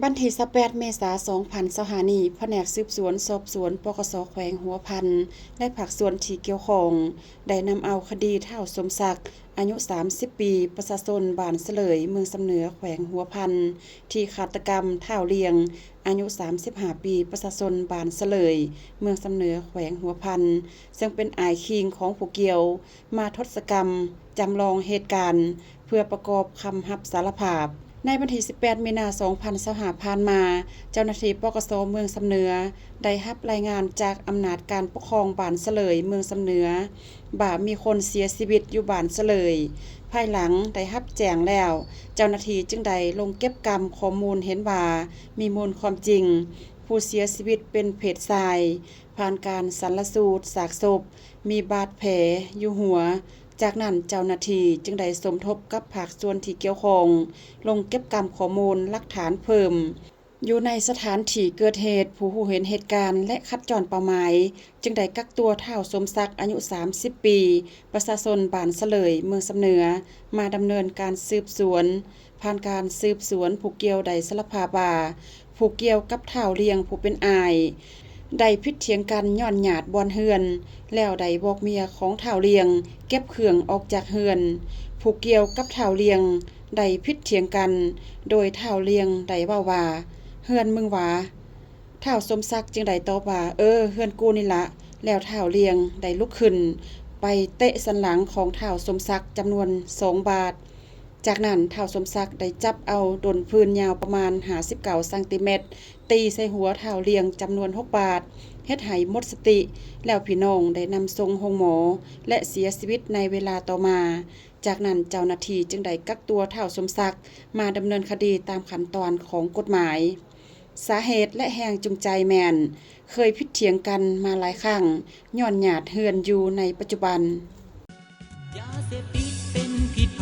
ວັນທີຊາວແປດ ເມສາ ສອງພັນຊາວຫ້ານີ້, ພະແນກສືບສວນສອບສວນ ປກສ ແຂວງຫົວພັນ ແລະ ພາກສ່ວນທີ່ກ່ຽວຂ້ອງ ໄດ້ນຳເອົາຄະດີທ້າວ ສົມສັກ ອາຍຸ ສາມສິບປີ, ປະຊາຊົນບ້ານສະເຫຼີຍ, ເມືອງຊຳເໜືອ, ແຂວງຫົວພັນ ທີ່ຄາດຕະກຳທ້າວລຽງ ອາຍຸ ສາມສິບຫ້າປີ, ປະຊາຊົນບ້ານສະເຫຼີຍ, ເມືອງຊຳເໜືອ, ແຂວງຫົວພັນ, ເຊິ່ງເປັນອ້າຍຄີງຂອງຜູ້ກ່ຽວ ມາທົດສະກຳຈຳລອງເຫດການ ເພື່ອປະກອບຄຳຮັບສາລະພາບ. ໃນວັນທີສິບແປດ ມີນາ ສອງພັນຊາວຫ້າ ຜ່ານມາ, ເຈົ້າໜ້າທີ່ ປກສ ເມືອງຊຳເໜືອ ໄດ້ຮັບລາຍງານຈາກອຳນາດການປົກຄອງບ້ານສະເຫຼີຍ, ເມືອງຊຳເໜືອ ວ່າມີຄົນເສຍຊີວິດຢູ່ບ້ານສະເຫຼີຍ. ພາຍຫຼັງໄດ້ຮັບແຈ້ງແລ້ວ, ເຈົ້າໜ້າທີ່ຈຶ່ງໄດ້ລົງເກັບກຳຂໍ້ມູນເຫັນວ່າມີມູນຄວາມຈິງ, ຜູ້ເສຍຊີວິດເປັນເພດຊາຍ, ຜ່ານການສັນລະສູດຊາກສົບ, ມີບາດແຜຢູ່ຫົວ. ຈາກນັ້ນເຈົ້າໜ້າທີ່ຈຶ່ງໄດ້ສົມທົບກັບພາກສ່ວນທີ່ກ່ຽວຂ້ອງ ລົງເກັບກຳຂໍ້ມູນຫຼັກຖານເພີ່ມ. ຢູ່ໃນສະຖານທີ່ເກີດເຫດ, ຜູ້ຮູ້ເຫັນເຫດການ ແລະ ຂັດຈອນເປົ້າໝາຍ ຈຶ່ງໄດ້ກັກຕົວທ້າວ ສົມສັກ ອາຍຸ ສາມສິບປີ, ປະຊາຊົນບ້ານສະເຫຼີຍ, ເມືອງຊຳເໜືອ ມາດຳເນີນການສືບສວນ. ຜ່ານການສືບສວນ, ຜູ້ກ່ຽວໄດ້ສາລະພາບວ່າ ຜູ້ກ່ຽວກັບທ້າວລຽງຜູ້ເປັນອ້າຍ ໄດ້ຜິດຖຽງກັນຍ້ອນຍາດບ່ອນເຮືອນ, ແລ້ວໄດ້ບອກເມຍຂອງທ້າວລຽງເກັບເຄື່ອງອອກຈາກເຮືອນ. ຜູ້ກ່ຽວກັບທ້າວລຽງໄດ້ຜິດຖຽງກັນ, ໂດຍທ້າວລຽງໄດ້ເວົ້າວ່າ ເຮືອນມຶງຫວາ? ທ້າວ ສົມສັກ ຈຶ່ງໄດ້ຕອບວ່າ ເອີ ເຮືອນກູນີ້ລະ. ແລ້ວທ້າວລຽງໄດ້ລຸກຂຶ້ນໄປເຕະສັນຫຼັງຂອງທ້າວ ສົມສັກ ຈຳນວນສອງບາດ. ຈາກນັ້ນທ້າວ ສົມສັກ ໄດ້ຈັບເອົາດົນຟືນຍາວປະມານຫ້າສິບເກົ້າຊັງຕີແມັດ ຕີໃສ່ຫົວທ້າວລຽງຈຳນວນຫົກບາດ, ເຮັດໃຫ້ໝົດສະຕິ, ແລ້ວພີ່ນ້ອງໄດ້ນຳສົ່ງໂຮງໝໍ ແລະ ເສຍຊີວິດໃນເວລາຕໍ່ມາ. ຈາກນັ້ນເຈົ້າໜ້າທີ່ຈຶ່ງໄດ້ກັກຕົວທ້າວ ສົມສັກ ມາດຳເນີນຄະດີຕາມຂັ້ນຕອນຂອງກົດໝາຍ. ສາເຫດ ແລະ ແຮງຈູງໃຈແມ່ນ ເຄີຍຜິດຖຽງກັນມາຫຼາຍຄັ້ງ ຍ້ອນຍາດເຮືອນຢູ່ໃນປັດຈຸບັນ. ຢາເສບຕິດເປັນພິດໄພ